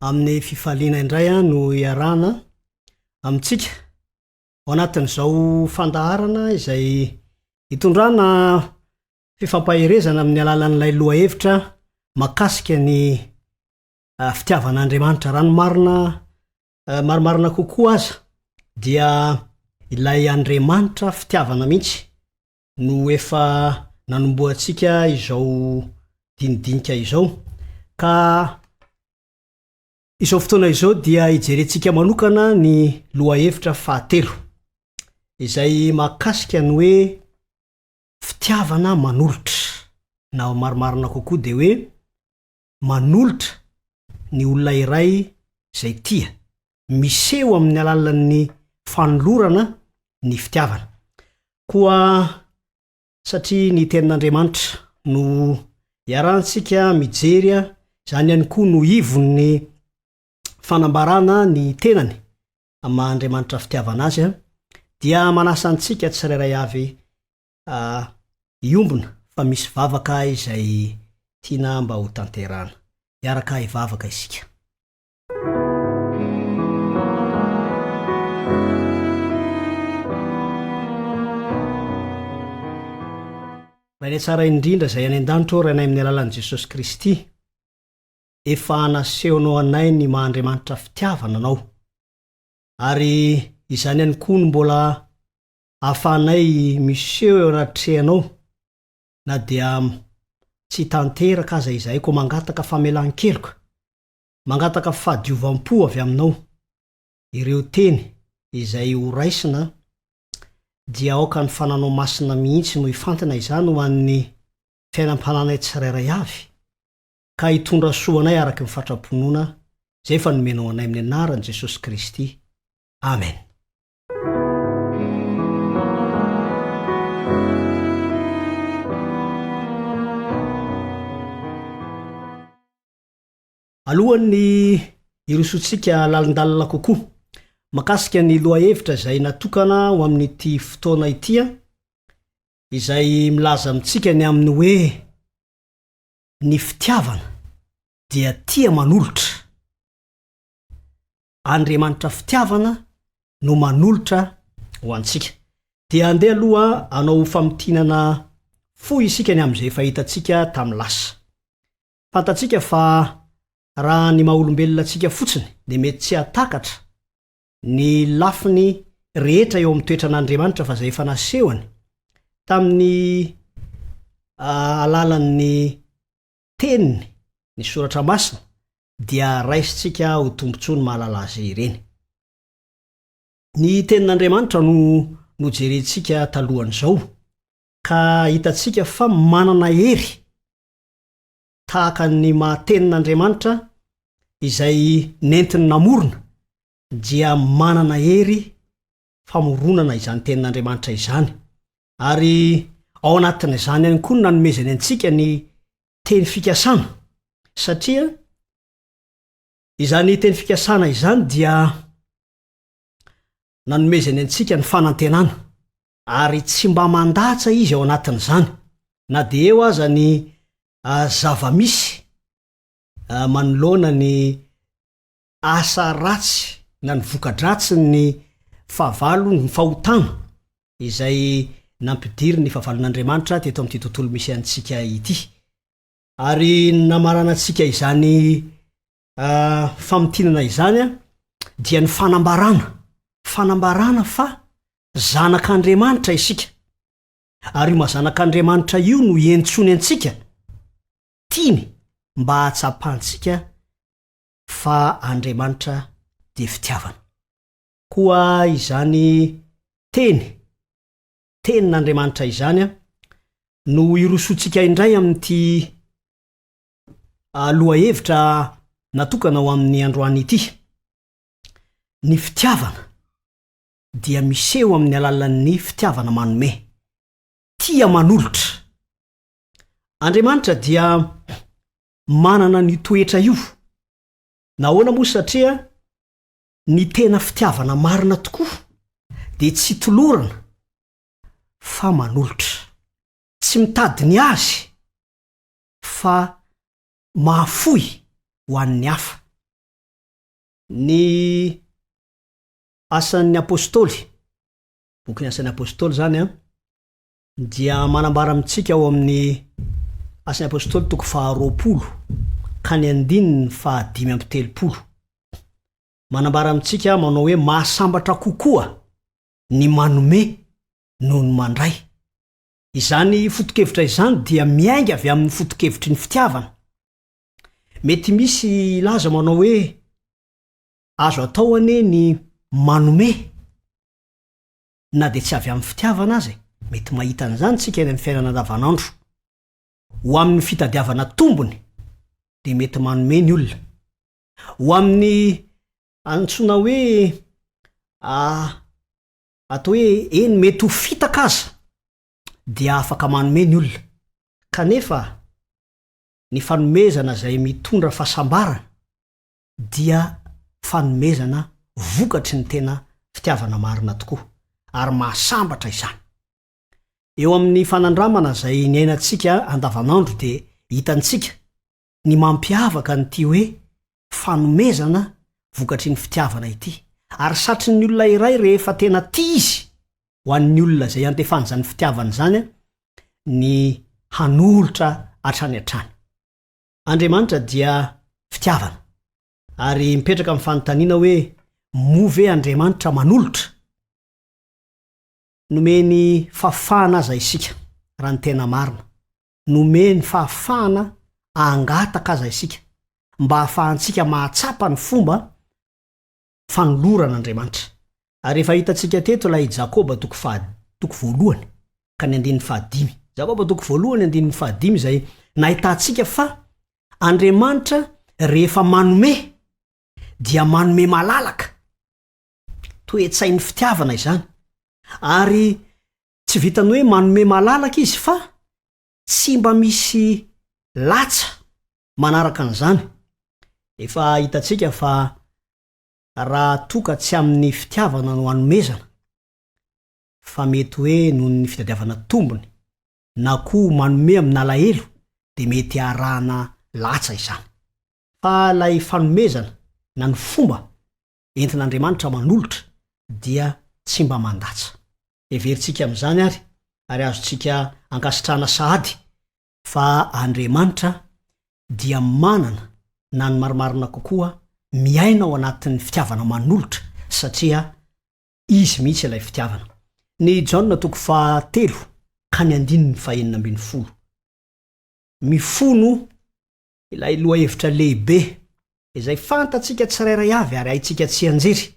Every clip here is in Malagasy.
Amin'ny fifaliana indray no iarahana amintsika ao anatin'izao fandaharana izay itondrana fifampaherezana amin'ny alalan'ilay lohahevitra mahakasika ny fitiavan'Andriamanitra. Raha ny marina marimarina kokoa aza dia ilay Andriamanitra fitiavana mihitsy no efa nanombohantsika izao dinidinika izao. Ka izao fotoana izao dia hijerentsika manokana ny lohahevitra fahatelo izay mahakasika ny hoe fitiavana manolotra na marimarina kokoa dia hoe manolotra ny olona iray izay tia. Miseho amin'ny alalan'ny fanolorana ny fitiavana. Koa satria ny Tenin'Andriamanitra no iarahantsika mijery, izany ihany koa no ivon'ny fanambarana ny tenany amin'ny maha Andriamanitra fitiavana Azy, dia manasa antsika tsirairay avy hiombona fa misy vavaka izay tiana mba ho tanterahana. Hiaraka hivavaka isika. Rainay tsara indrindra izay any an-danitra ô Rainay amin'ny alalan'i Jesosy Kristy, efa nasehonao anay ny maha Andriamanitra fitiavana Anao, ary izany ihany koa no mbola ahafahanay miseho eo anatrehanao na dia tsy tanteraka aza izahay koa mangataka famelan-keloka, mangataka fahadiovam-po avy aminao, ireo teny izay ho raisina dia aoka ny fananao masina mihitsy no hifantina izany ho an'ny fiainam-pananay tsirairay avy ka hitondra soa anay araka ny fatram-pinoana izay efa nomenao anay amin'ny anaran'i Jesosy Kristy. Amen. Alohan'ny hirosoantsika lalindalina kokoa makasika ny lohahevitra izay natokana ho amin'ity fotoana ity, izay milaza amintsika ny amin'ny hoe ny fitiavana dia tia manolotra. Andriamanitra fitiavana no manolotra ho antsika. Dia andeha aloha hanao famintinana fohy isika ny amin'izay efa hitantsika tamin'ny lasa. Fantatsika fa raha ny maha olombelona antsika fotsiny dia mety tsy hahatakatra ny lafiny rehetra eo amin'ny toetran'Andriamanitra fa izay efa nasehony tamin'ny alalan'ny Teniny, ny Soratra Masina, dia raisintsika ho tombontsoa ny mahalala azy ireny. Ny Tenin'Andriamanitra no nojerentsika talohan'izao, ka hitantsika fa manana hery tahaka ny maha Tenin'Andriamanitra izay nentiny namorona, dia manana hery famoronana izany Tenin'Andriamanitra izany. Ary ao anatin'izany ihany koa no nanomezany antsika ny teny fikasana, satria izany teny fikasana izany dia nanomezany antsika ny fanantenana, ary tsy mba mandatsa izy ao anatin'izany, na dia eo aza ny zava-misy manoloana ny asa ratsy na ny voka-dratsin'ny fahavalo, ny fahotana izay nampidirin'ny fahavalon'Andriamanitra teto amin'ity tontolo misy antsika ity. Ary ny namaranantsika izany famintinana izany dia ny fanambarana, fanambarana fa zanak'Andriamanitra isika. Ary io maha zanak'Andriamanitra io no iantsoany antsika, tiany mba hahatsapantsika fa Andriamanitra dia fitiavana. Koa izany teny, tenin'Andriamanitra izany no hirosoantsika indray amin'ity lohahevitra natokana ho amin'ny androany ity. Ny fitiavana dia miseho amin'ny alalan'ny fitiavana manome, tia manolotra. Andriamanitra dia manana an'io toetra io. Nahoana moa? Satria ny tena fitiavana marina tokoa dia tsy tolorana fa manolotra. Tsy mitady ny azy fa mahafoy ho an'ny hafa. Ny Asan'ny Apostoly, bokin'ny Asan'ny Apostoly izany an, dia manambara amintsika ao amin'ny Asan'ny Apostoly toko faharoapolo ka ny andininy fahadimy amby telopolo. Manambara amintsika manao hoe mahasambatra kokoa ny manome noho ny mandray. Izany foto-kevitra izany dia miainga avy amin'ny foto-kevitry ny fitiavana. Mety misy hilaza manao hoe azo atao anie ny manome na dia tsy avy amin'ny fitiavana aza e. Mety mahita an'izany tsika eny amin'ny fiainana andavanandro. Ho amin'ny fitadiavana tombony dia mety manome ny olona. Ho amin'ny antsoina hoe atao hoe eny mety ho fitaka aza dia afaka manome ny olona. Kanefa ny fanomezana izay mitondra fahasambarana dia fanomezana vokatry ny tena fitiavana marina tokoa, ary mahasambatra izany. Eo amin'ny fanandramana izay niainantsika andavanandro dia hitantsika ny mampiavaka an'ity hoe fanomezana vokatry ny fitiavana ity, ary satrin'ny olona iray rehefa tena tia izy, ho an'ny olona izay iantefany izany fitiavana izany, ny hanolotra hatrany hatrany. Andriamanitra dia fitiavana. Ary mipetraka ny fanontaniana hoe, moa ve Andriamanitra manolotra? Nomeny fahafahana aza isika, raha ny tena marina. Nomeny fahafahana hangataka aza isika, mba hahafahantsika mahatsapa ny fomba fanoloran'Andriamanitra. Ary efa hitantsika teto ilay Jakoba toko faha, toko voalohany ka ny andininy fahadimy. Jakoba toko voalohany andininy fahadimy izay nahitantsika fa Andriamanitra rehefa manome dia manome malalaka. Toe-tsain'ny fitiavana izany. Ary tsy vitan'ny hoe manome malalaka izy fa tsy mba misy latsa manaraka an'izany. Efa hitantsika fa raha toa ka tsy amin'ny fitiavana no anomezana, fa mety hoe noho ny fitadiavana tombony, na koa manome amin'alahelo, dia mety arahana latsa izany. Fa ilay fanomezana na ny fomba entin'Andriamanitra manolotra dia tsy mba mandatsa. Heverintsika amin'izany àry, ary azontsika ankasitrahana sahady fa Andriamanitra dia manana, na ny marimarina kokoa, miaina ao anatin'ny fitiavana manolotra, satria Izy mihitsy ilay fitiavana. Ny Jaona toko fahatelo ka ny andininy fahenina ambinifolo. Mifono ilay lohahevitra lehibe izay fantatsika tsirairay avy ary haintsika tsianjery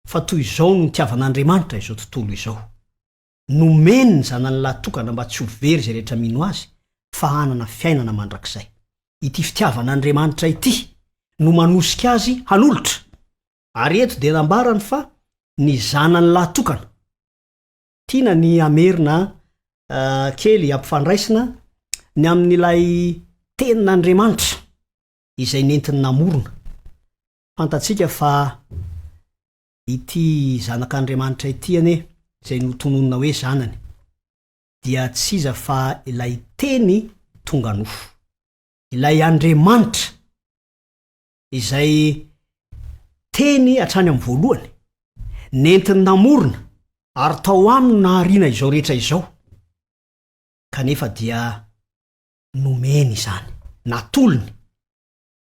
fa toy izao no nitiavan'Andriamanitra izao tontolo izao. Nomeny ny Zanany lahy tokana mba tsy ho very izay rehetra mino Azy fa hanana fiainana mandrakizay. Ity fitiavan'Andriamanitra ity no manosika Azy hanolotra. Ary eto dia nambarany fa ny Zanany lahy tokana. Tiana ny hamerina kely hampifandraisina ny amin'ilay Tenin'Andriamanitra izay nentiny namorona. Fantatsika fa Ity Zanak'Andriamanitra ity anie, izay notononina hoe Zanany, dia tsy iza fa ilay Teny tonga nofo. Ilay Andriamanitra izay Teny hatrany amin'ny voalohany, nentiny namorona ary tao aminy no nahariana izao rehetra izao, kanefa dia nomeny izany, natolony.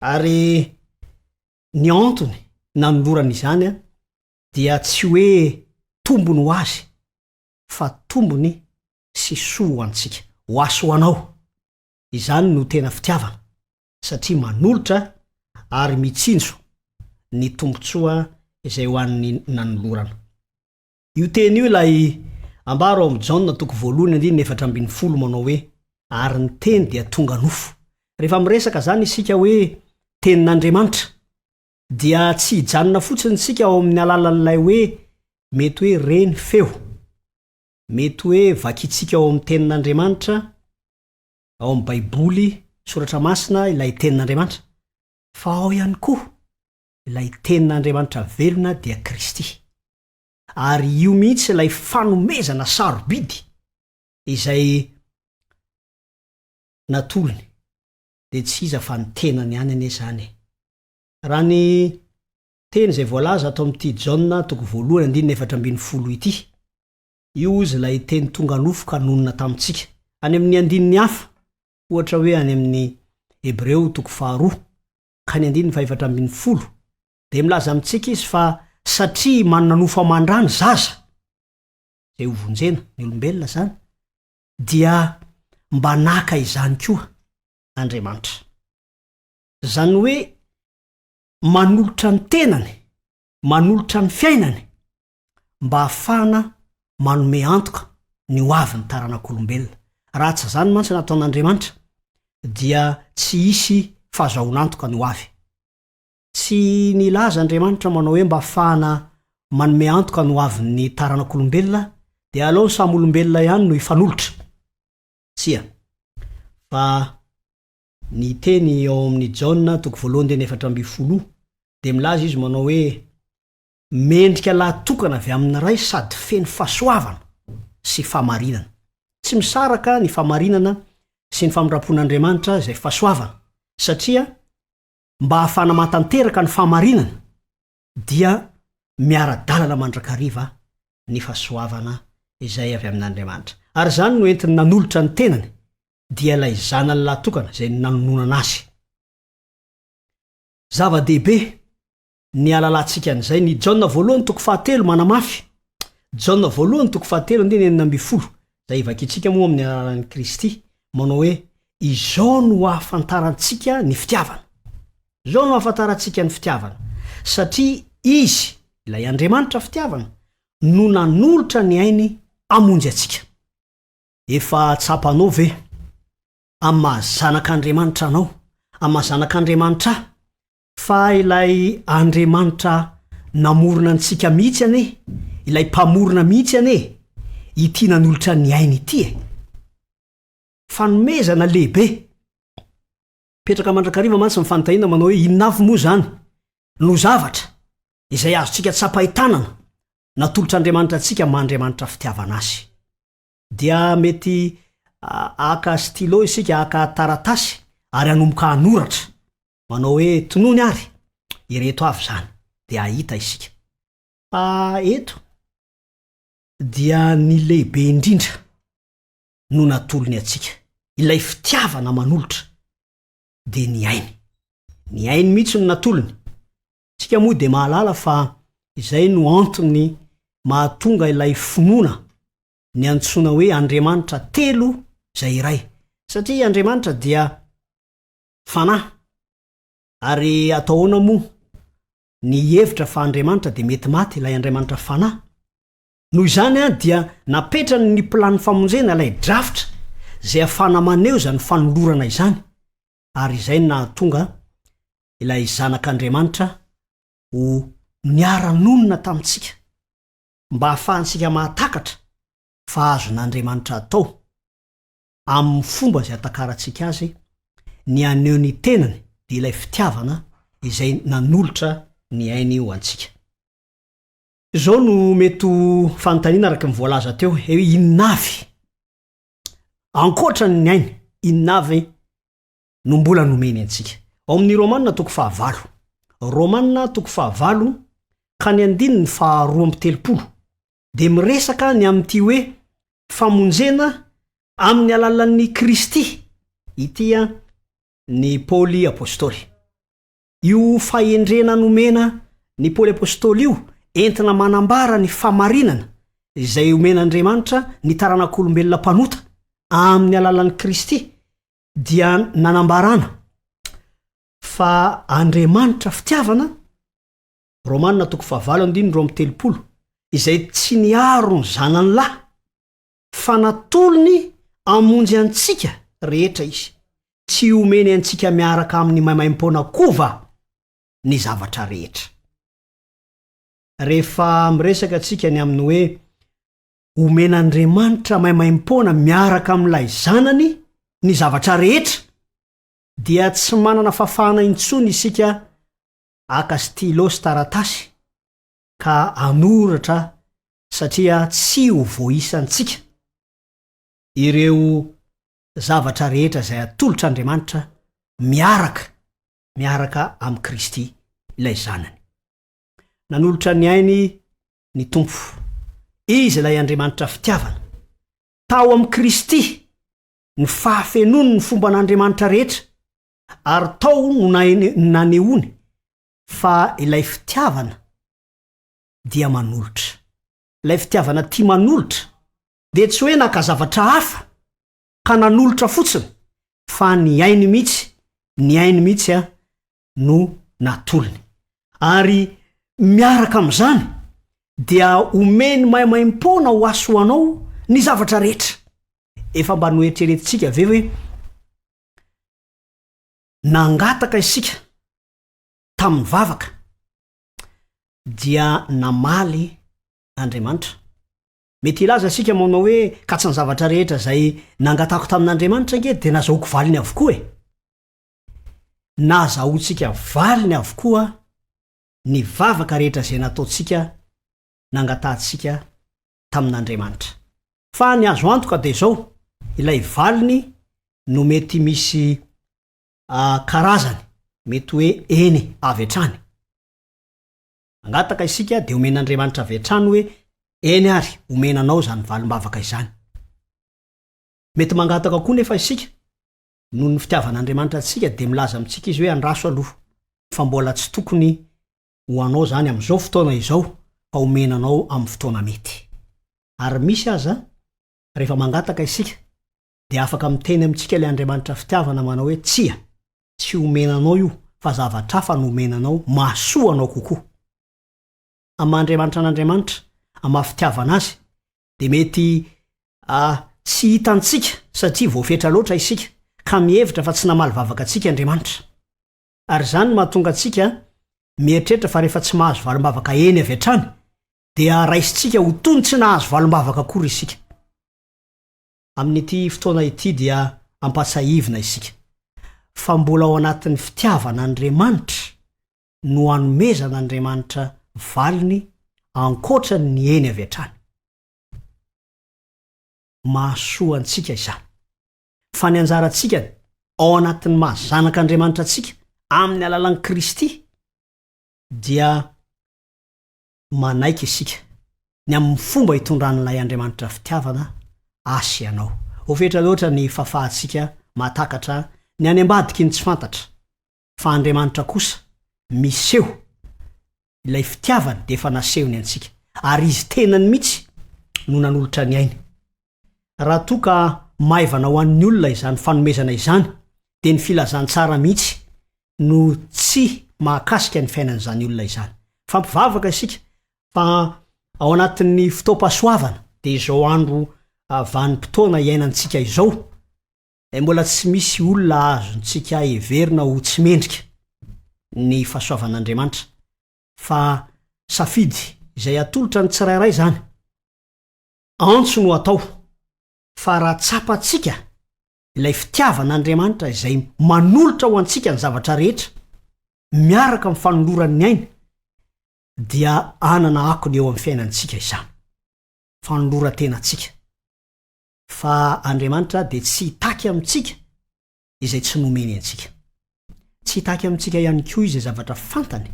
Ary ny antony nanolorany izany dia tsy hoe tombony ho azy fa tombony sy soa ho antsika, ho ahy sy ho anao. Izany no tena fitiavana satria manolotra ary mitsinjo ny tombontsoa izay ho an'ny nanolorana. Io teny io ilay ambara ao amin'ny Jaona toko voalohany andininy 14 manao hoe, Ary ny Teny dia tonga nofo. Rehefa miresaka izany isika hoe Tenin'Andriamanitra, dia tsy hijanona fotsiny isika ao amin'ny alalan'ilay hoe mety hoe re ny feo, mety hoe vakintsika ao amin'ny Tenin'Andriamanitra, ao amin'ny Baiboly, Soratra Masina, ilay Tenin'Andriamanitra, fa ao ihany koa ilay Tenin'Andriamanitra velona dia Kristy. Ary io mihitsy ilay fanomezana sarobidy izay natolony, dia tsy iza fa ny tenany ihany anie izany e. Raha ny. Teny izay voalaza ato amin'ity Jaona toko voalohany andininy 14 ity. Io hozy ilay teny tonga nofo ka nonina tamintsika. Any amin'ny andininy hafa, ohatra hoe any amin'ny Hebreo toko faharoa ka ny andininy fahefatra 14, dia milaza amintsika izy fa satria manana nofo aman-dra ny zaza, izay hovonjena, ny olombelona izany, dia mba naka izany koa Andriamanitra. Izany hoe manolotra ny tenany, manolotra ny fiainany mba hahafahana manome antoka ny ho avin'ny taranak'olombelona. Raha tsy izany mantsy nataon'Andriamanitra dia tsy hisy fahazahoan'antoka ny ho avy. Tsy nilaza Andriamanitra manao hoe mba hahafahana manome antoka ny ho avin'ny taranak'olombelona dia aleo ny samy olombelona ihany no hifanolotra. Tsia. Fa ny teny ao amin'ny Jaona toko voalohany andininy 14 dia milaza izy manao hoe mendrika lahy tokana avy amin'ny Ray sady feno fahasoavana sy fahamarinana. Tsy misaraka ny fahamarinana sy ny famindram-pon'Andriamanitra izay fahasoavana satria mba hahafahana mahatanteraka ny fahamarinana dia miara-dalana mandrakariva ny fahasoavana izay avy amin'Andriamanitra. Ary izany no entiny nanolotra ny tenany, dia ilay Zanany lahy tokana izay nanononana azy. Zava-dehibe ny hahalalantsika an'izay. Ny Jaona voalohany toko fahatelo manamafy. Jaona voalohany toko fahatelo andininy 16, izay vakintsika moa amin'ny alalan'i Kristy, manao hoe, Izao no ahafantarantsika ny fitiavana. Izao no ahafantarantsika ny fitiavana, satria Izy, ilay Andriamanitra fitiavana, no nanolotra ny ainy hamonjy antsika. Efa tsapanao ve, amin'ny maha zanak'Andriamanitra anao, amin'ny maha zanak'Andriamanitra ahy, fa ilay Andriamanitra namorona antsika mihitsy anie, ilay Mpamorona mihitsy anie, ity nanolotra ny ainy ity e! Fanomezana lehibe. Mipetraka mandrakariva mantsy ny fanontaniana manao hoe inona avy moa izany no zavatra izay azontsika tsapain-tanana natolotr'Andriamanitra antsika maha Andriamanitra fitiavana Azy. Dia mety haka stylo isika, haka taratasy ary hanomboka hanoratra manao hoe tonony ary ireto avy izany dia hahita isika. Fa eto dia ny lehibe indrindra no natolony antsika. Ilay fitiavana manolotra dia ny ainy. Ny ainy mihitsy no natolony. Tsika moa dia mahalala fa izay no antony mahatonga ilay finoana ny antsoina hoe Andriamanitra telo izay iray. Satria Andriamanitra dia fanahy. Ary atao ahoana moa ny hihevitra fa Andriamanitra dia mety maty, ilay Andriamanitra fanahy? Noho izany dia napetrany ny plan'ny famonjena, ilay drafitra izay ahafahana maneho izany fanolorana izany, ary izay no nahatonga ilay Zanak'Andriamanitra ho niara-nonina tamintsika, mba hahafahantsika mahatakatra fa azon'Andriamanitra atao, amin'ny fomba izay atakarantsika azy, ny haneho ny tenany, dia ilay fitiavana izay nanolotra ny ainy ho antsika. Izao no mety ho fanontaniana araka ny voalaza teo hoe inona avy, ankoatra ny ainy, inona avy no mbola nomeny antsika? Ao amin'ny Romana toko fahavalo, Romana toko fahavalo ka ny andininy faha-32 dia miresaka ny amin'ity hoe famonjena amin'ny alalan'ny Kristy ity ny Paoly Apostoly. Io fahendrena nomena ny Paoly Apostoly io entina manambara ny famarinana izay omen'Andriamanitra ny taranak'olombelona mpanota amin'ny alalan'i Kristy dia nanambarana fa Andriamanitra fitiavana, Romana toko fahavalo andininy 32, izay tsy niaro ny zanany lahy fa natolony hamonjy antsika rehetra izy, tsy omeny antsika miaraka aminy maimaimpoana koa va ny zavatra rehetra? Rehefa miresaka antsika ny amin'ny hoe omen'Andriamanitra maimaimpoana miaraka amin'ilay Zanany ny zavatra rehetra, dia tsy manana fahafahana intsony isika haka stylo sy taratasy ka hanoratra satria tsy ho voaisantsika ireo zavatra rehetra izay atolotr'Andriamanitra miaraka miaraka amin'i Kristy ilay Zanany. Nanolotra ny ainy ny Tompo. Izy ilay Andriamanitra fitiavana. Tao amin'i Kristy ny fahafenoany ny fomban'Andriamanitra rehetra, ary tao no nanehoany fa ilay fitiavana dia manolotra. Ilay fitiavana tia manolotra dia tsy hoe naka zavatra hafa ka nanolotra fotsiny fa ny ainy mihitsy, ny ainy mihitsy no natolony. Ary miaraka amin'izany dia omeny maimaimpoana ho ahy sy ho anao ny zavatra rehetra. Efa mba noeritreretintsika ve hoe nangataka isika tamin'ny vavaka dia namaly Andriamanitra? Mety hilaza isika manao hoe ka tsy ny zavatra rehetra izay nangatako tamin'Andriamanitra ange dia nazahoako valiny avokoa e! Nazahoantsika valiny avokoa ny vavaka rehetra izay nataontsika nangatahantsika tamin'Andriamanitra. Fa ny azo antoka dia izao, ilay valiny no mety misy karazany, mety hoe eny avy hatrany. Mangataka isika dia omen'Andriamanitra avy hatrany hoe eny ary, omena anao izany valim-bavaka izany. Mety mangataka koa nefa isika, noho ny fitiavan'Andriamanitra antsika dia milaza amintsika Izy hoe andraso aloha fa mbola tsy tokony ho anao izany amin'izao fotoana izao fa omena anao amin'ny fotoana mety. Ary misy aza rehefa mangataka isika dia afaka miteny amintsika ilay Andriamanitra fitiavana manao hoe tsia, tsy omena anao io fa zavatra hafa no omena anao mahasoa anao kokoa. Amin'ny maha Andriamanitra an'Andriamanitra, amin'ny maha fitiavana Azy dia mety tsy hitantsika satria voafetra loatra isika ka mihevitra fa tsy namaly vavaka antsika Andriamanitra. Ary izany no mahatonga antsika mieritreritra fa rehefa tsy mahazo valim-bavaka eny avy hatrany dia raisintsika ho toy ny tsy nahazo valim-bavaka akory isika. Amin'ity fotoana ity dia ampatsahivina isika fa mbola ao anatin'ny fitiavan'Andriamanitra no anomezan'Andriamanitra valiny ankoatra ny eny avy hatrany. Mahasoa antsika izany. Fa ny anjarantsika ao anatin'ny maha zanak'Andriamanitra antsika amin'ny alalan'i Kristy dia manaiky isika ny amin'ny fomba itondran'ilay Andriamanitra fitiavana ahy sy ianao. Voafetra loatra ny fahafahantsika mahatakatra ny any ambadiky ny tsy fantatra, fa Andriamanitra kosa miseho ilay fitiavany dia efa nasehony antsika, ary Izy tenany mihitsy no nanolotra ny ainy. Raha toa ka maivana ho an'ny olona izany fanomezana izany, dia ny filazantsara mihitsy no tsy mahakasika ny fiainan'izany olona izany. Fampivavaka isika fa ao anatin'ny fotoam-pahasoavana, dia izao andro vanim-potoana iainantsika izao, dia mbola tsy misy olona azontsika heverina ho tsy mendrika ny fahasoavan'Andriamanitra, fa safidy izay atolotra ny tsirairay izany. Antso no atao, fa raha tsapantsika ilay fitiavan'Andriamanitra izay manolotra ho antsika ny zavatra rehetra, miaraka amin'ny fanolorany ny ainy, dia hanana akony eo amin'ny fiainantsika izany fanoloran-tenantsika. Fa Andriamanitra dia tsy hitaky amintsika izay tsy nomeny antsika. Tsy hitaky amintsika ihany koa Izy izay zavatra fantany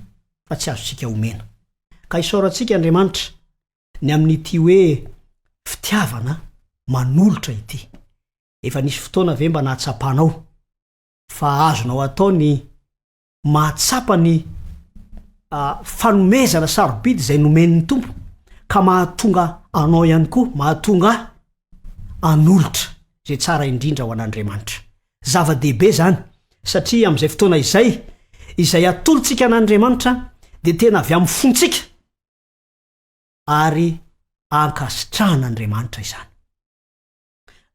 fa tsy azontsika omena. Ka isaorantsika Andriamanitra ny amin'ity hoe fitiavana manolotra ity. Efa nisy fotoana ve mba nahatsapanao fa azonao atao ny mahatsapa ny fanomezana sarobidy izay nomen'ny Tompo ka mahatonga anao ihany koa, mahatonga ahy hanolotra izay tsara indrindra ho an'Andriamanitra. Zava-dehibe izany satria amin'izay fotoana izay, izay atolotsika an'Andriamanitra dia tena avy amin'ny fontsika ary ankasitrahan'Andriamanitra izany.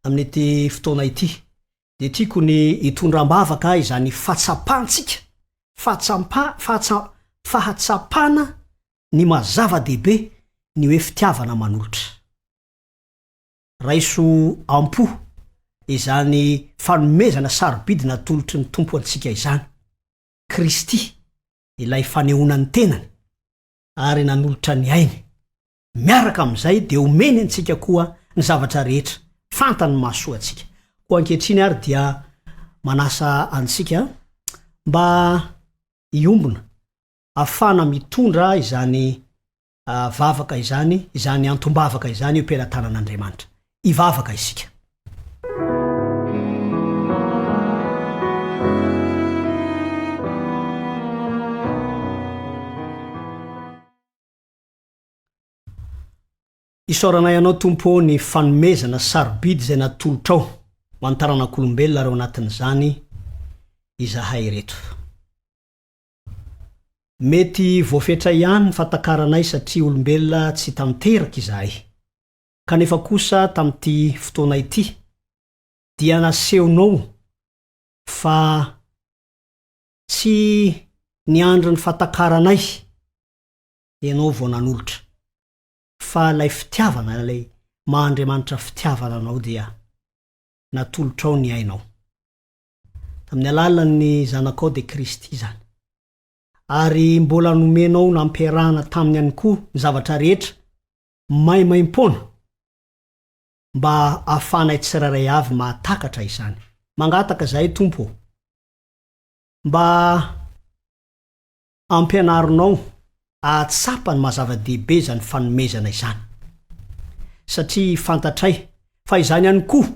Amin'ity fotoana ity dia tiako ny hitondra am-bavaka izany fahatsapantsika, fahatsampa, fahatsa, fahatsapana ny maha zava-dehibe ny hoe fitiavana manolotra. Raiso am-po izany fanomezana sarobidy natolotry ny Tompo antsika izany, Kristy, ilay fanehoana ny tenany, ary nanolotra ny ainy Miaraka amin'izay dia omeny antsika koa ny zavatra rehetra fantany mahasoa antsika. Koa ankehitriny ary dia manasa antsika mba hiombona. ahafahana mitondra izany vavaka izany, izany antom-bavaka izany eo am-pelatanan'Andriamanitra. Hivavaka isika. Isaoranay Anao Tompo ô ny fanomezana sarobidy izay natolotrao ho an'ny taranak'olombelona ary ao anatin'izany izahay ireto. Mety voafetra ihany ny fahatakaranay satria olombelona tsy tanteraka izahay. Kanefa kosa tamin'ity fotoana ity dia nasehonao fa tsy niandry ny fahatakaranay ianao vao nanolotra fa ilay fitiavana, ilay maha Andriamanitra fitiavana anao dia natolotrao ny ainao. Tamin'ny alalan'ny Zanakao dia Kristy izany. Ary mbola nomenao nampiarahana taminy ihany koa ny zavatra rehetra maimaimpoana mba ahafahanay tsirairay avy mahatakatra izany. Mangataka izahay Tompo ô, mba ampianarinao ahatsapa ny maha zava-dehibe izany fanomezana izany. Satria fantatray fa izany ihany koa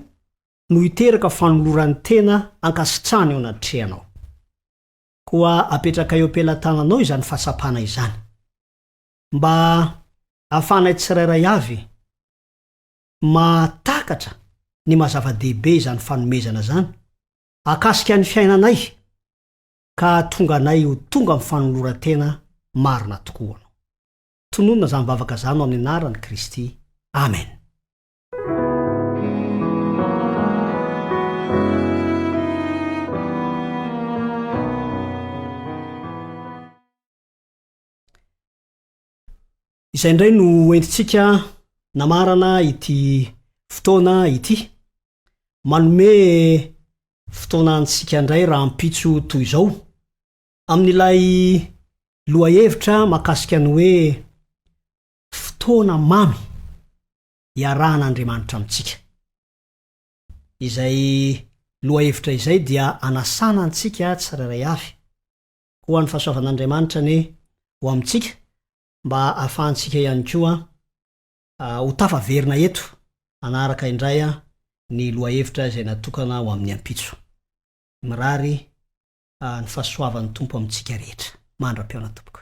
no hiteraka fanoloran-tena ankasitrahana eo anatrehanao. Koa apetrakay eo am-pelatananao izany fahatsapana izany, mba ahafahanay tsirairay avy mahatakatra ny maha zava-dehibe izany fanomezana izany hahakasika ny fiainanay ka hahatonga anay ho tonga amin'ny fanoloran-tena marina tokoa Anao. Tononina izany vavaka izany ao amin'ny anaran'i Kristy. Amen. Izay indray no entintsika namarana ity fotoana ity. Manome fotoana antsika indray rahampitso toy izao amin'ilay lohahevitra mahakasika ny hoe fotoana mamy iarahan'Andriamanitra amintsika. Izay lohahevitra izay dia anasana antsika tsirairay avy. Koa ny fahasoavan'Andriamanitra anie ho amintsika mba ahafahantsika ihany koa ho tafaverina eto hanaraka indray ny lohahevitra izay natokana ho amin'ny ampitso. Mirary ny fahasoavan'ny Tompo amintsika rehetra. Mandra-pihaona tompoko.